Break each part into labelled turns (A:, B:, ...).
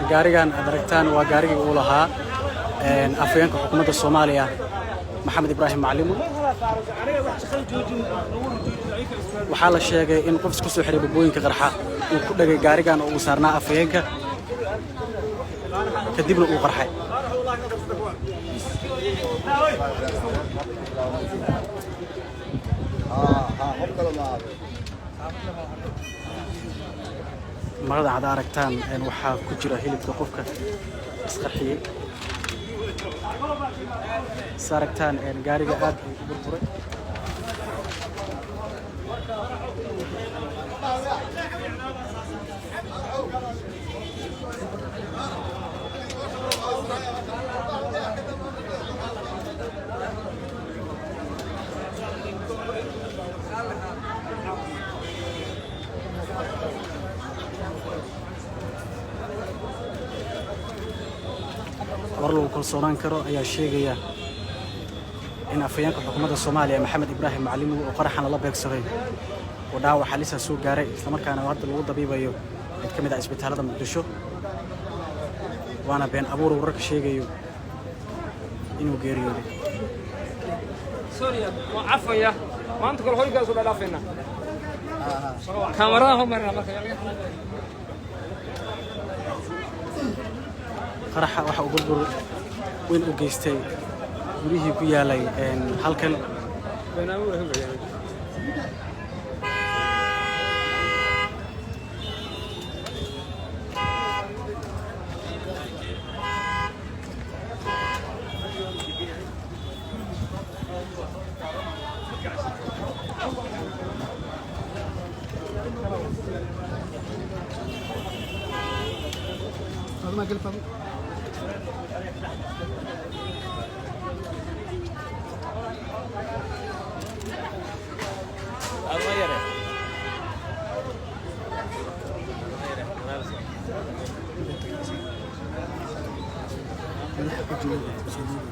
A: Gaarigan aad aragtaan waa gaarigii uu lahaa afhayeenka xukuumadda Soomaaliya, Maxamed Ibraahim Macalimo. Waxaa la sheegay in qof isku soo xiray bambooyinka qarxa uu ku dhegay gaarigan oo uu saarnaa afhayeenka, kadibna uu qarxay. Marada aad aragtaan waxaa ku jira hilibka qofka isqarxiyey. Is aragtaan, gaariga aad uu u burburay. War lagu kalsoonaan karo ayaa sheegaya in afhayeenka xukuumadda Soomaaliya, Maxamed Ibraahim Macalimow, oo qaraxan lala beegsaday oo dhaawac halisa soo gaaray, islamarkaana hadda lagu dabiibayo mid ka mid ah isbitaalada Muqdisho, waana been abuur wararka sheegayo inuu geeriyooday.
B: Sorry, waa cafaya maanta kale hoygaas u dhadhaafayna kaamarada hormarina marka.
A: Qaraxa waxa uu burbur weyn u geystay guryihii ku yaalay halkan.
B: Beenaamuur hogaya.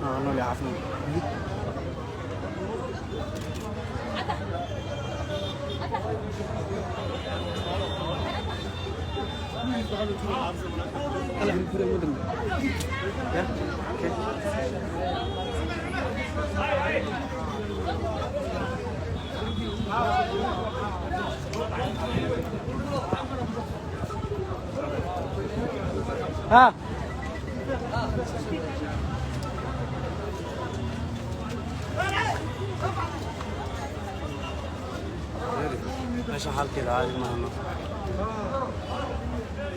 A: Ah, nool iyo caafimaad. Yeah, okay. ها.
C: Meesha xaalkeeda caadi maaha.